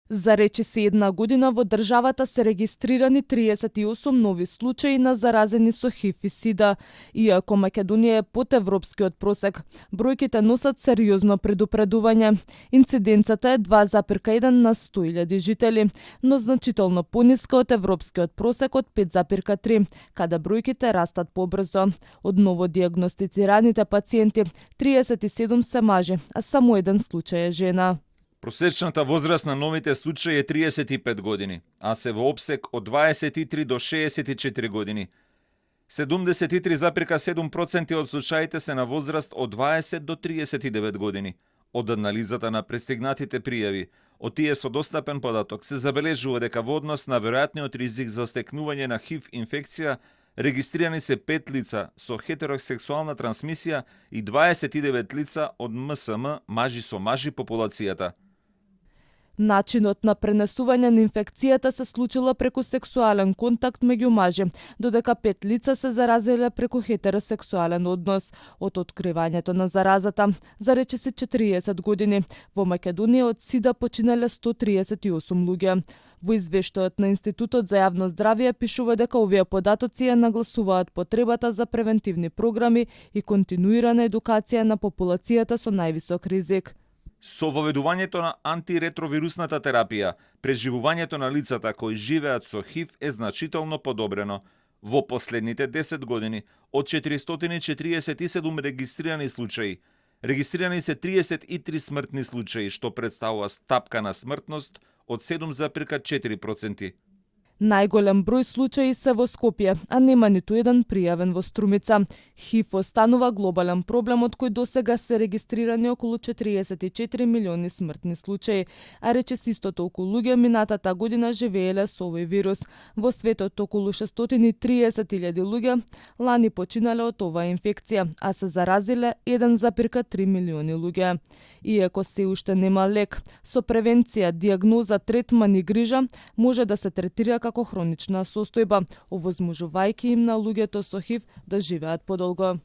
За речиси една година во државата се регистрирани 38 нови случаи на заразени со ХИВ и СИДА. Иако Македонија е под европскиот просек, бројките носат сериозно предупредување. Инциденцата е 2,1 на 100.000 жители, но значително пониска од европскиот просек од 5,3, каде бројките растат побрзо. Од новодиагностицираните пациенти, 37 се мажи, а само еден случај е жена. Просечната возраст на новите случаи е 35 години, а се во опсек од 23 до 64 години. 73,7% од случаите се на возраст од 20 до 39 години. Од анализата на пристигнатите пријави, од тие со достапен податок, се забележува дека во однос на веројатниот ризик за стекнување на ХИВ инфекција, регистрирани се 5 лица со хетеросексуална трансмисија и 29 лица од МСМ, мажи со мажи популацијата. Начинот на пренесување на инфекцијата се случила преку сексуален контакт меѓу мажи, додека 5 лица се заразиле преку хетеросексуален однос. Од откривањето на заразата, за речиси 40 години, во Македонија од СИДА починале 138 луѓе. Во извештајот на Институтот за јавно здравје пишува дека овие податоци ја нагласуваат потребата за превентивни програми и континуирана едукација на популацијата со највисок ризик. Со воведувањето на антиретровирусната терапија, преживувањето на лицата кои живеат со ХИВ е значително подобрено. Во последните 10 години, од 447 регистрирани случаи, регистрирани се 33 смртни случаи, што представува стапка на смртност од 7,4%. Најголем број случаи се во Скопје, а нема ниту еден пријавен во Струмица. ХИВ останува глобален проблем од кој досега се регистрирани околу 44 милиони смртни случаи, а речиси исто толку луѓе минатата година живееле со овој вирус. Во светот околу 630.000 луѓе лани починале од оваа инфекција, а се заразиле 1,3 милиони луѓе. Иако се уште нема лек, со превенција, дијагноза, третман и грижа може да се третира како хронична состојба, овозможувајќи им на луѓето со ХИВ да живеат подолго.